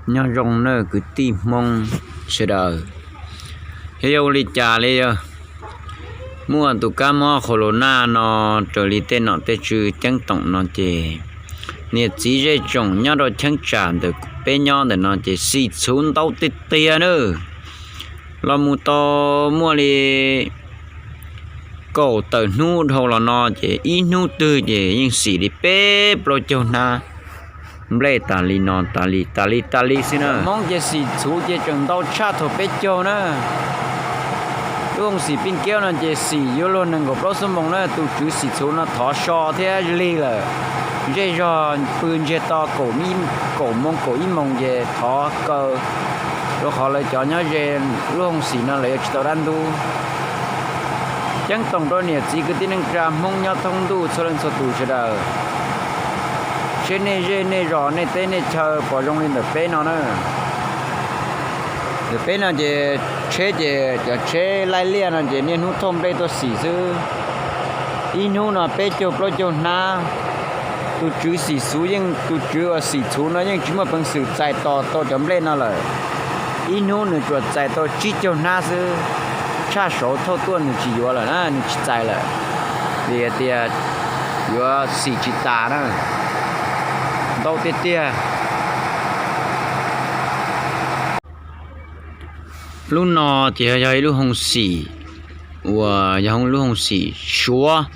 Nyob zoo nawb kwv tij Hmoob sawv daws. Yog, yog ua li cas li yog muaj tus kab mob qhua laus naj no raws li tej nom tej tswv ceeb toom no ces niam txiv zej tsoom nyob rau cheeb tsam ntawm peb nyob ntawm no ces xim txhuv ntau tiag tiag nawb. Los mus tau muaj li kaum tawm hnub dhau los no ces ib hnub twg ces yeej xim li peb plaub caug hnab nplej tas li no tas li tas li tas li xwb na. Hmoob ces xim txhuv ces tseem ntau tshaj thaum peb caug na. Lub hooj xim Pij Kiab no ces xim yuav luag nees nkaum plaub xuab moos na. Tus tswv xim txhuv no thov so thiab lig lawm. Zej zog pw ntsiag to kaum moos kaum ib moos ces thov kaw, rau qhov lawv cov nyob ze lub hooj xim no lawv yuav tsis tau dab ntub. Ceeb toom rau niam txiv kwv tij neej tsa Hmoob nyob thoob ntuj txhua leej txhua tus sawv daws, seb nej zej nej zos nej teb nej chaw puas zoo li ntawm peb no na. Ntawm peb no ces tsheb ces cov tsheb laij liaj no ces niaj hnub thauj nplej tuaj xim xwb. Ib hnub no peb caug plaub caug hnab. Tus tswv xim txhuv yeej, tus tswv uas xim txhuv no yeej tsis muaj peev xwm txais tos tau cov nplej no lawm. Ib hnub nws tsuas txais tau tsib caug hnab xwb, tshaj saud thauj tuaj nws tsis yuav lawm na, nws tsis txais lawm, vim hais tias yuav xim tsis tas na, ntau tiag tiag. Lub no ces yog ib lub hooj xim uas yog lub hooj xim Suav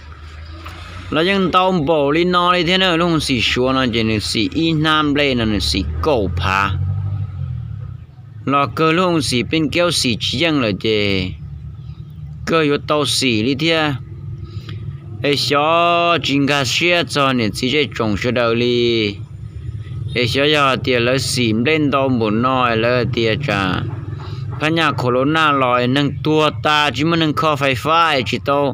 los yeej ntau npaum li no li thiab na. Lub hooj xim Suav no ces nws xim ib hnab nplej no nws xim kaum phav. Los kawg lub hooj xim Pij Kiab xim tsis yeej lawm ces kawg yuav tau xim li thiab. Es xyov tsis nkag siab txog niam txiv zej tsoom sawv daws li. Es xyov yog tias lawv xim nplej ntau npaum no lawv tias tsam phab nyaj qhua laus naj los neeg tuag tas tsis muaj neeg kho fais fab es tsis tau,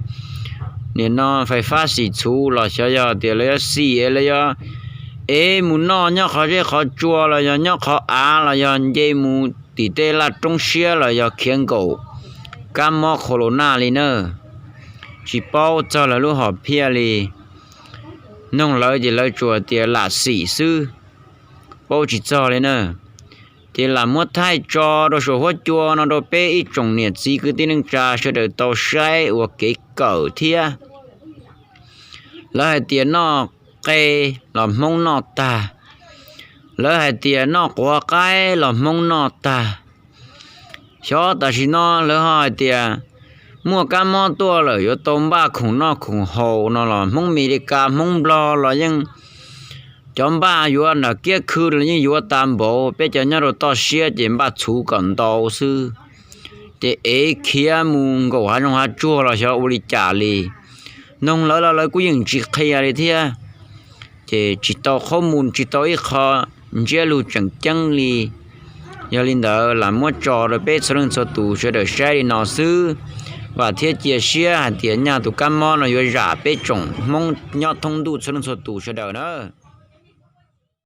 nim no fais fab xim txhuv los xyov yog tias lawv yuav xim es lawv yuav ev mus noj nyob qhov zej qhov tsua los yog nyob qhov av los yog nce mus tim tej laj roob siab los yog khiav nkaum kab mob qhua laus naj li na. Tsis paub txog lawv lub hom phiaj li. Noog lawv ces lawv tsuas tias lam xim xwb, paub tsis txog li na. Ces lam muab thaij tso rau saum huab cua no rau peb ib tsoom niam txiv kwv tij neej tsa sawv daws tau saib ua kev kawm thiab. Lawv hais tias noj qe los Hmoob noj tag, lawv hais tias noj quav qaib los Hmoob noj tag. Xyov tam sim no lawv ho hais tias muaj kab mob tuaj lawm yuav tau npaj khoom noj khoom haus no los Hmoob Mes Li Kas Hmoob Nplog los yeej cov npaj yuav nram kiab khw los yeej yuav tas npaum, peb cov nyob rau toj siab ces npaj txhuv kom ntau xwb. Ces ev khiav mus nkaum hav zoov hav tsuag los xyov ua li cas li. Noog lawv los lawv kuj yeej tsis qhia li thiab. Ces tsis tau qhob mus tsis tau ib qho ntsiab lus tseem ceeb li. Yog li ntawd lam muab tso rau peb txhua leej txhua tus sawv daws saib li no xwb. Vam thiab cia siab hais tias nyaj tus kab mob no yuav zam peb tsoom Hmoob nyob thoob ntuj txhua leej txhua tus sawv daws na.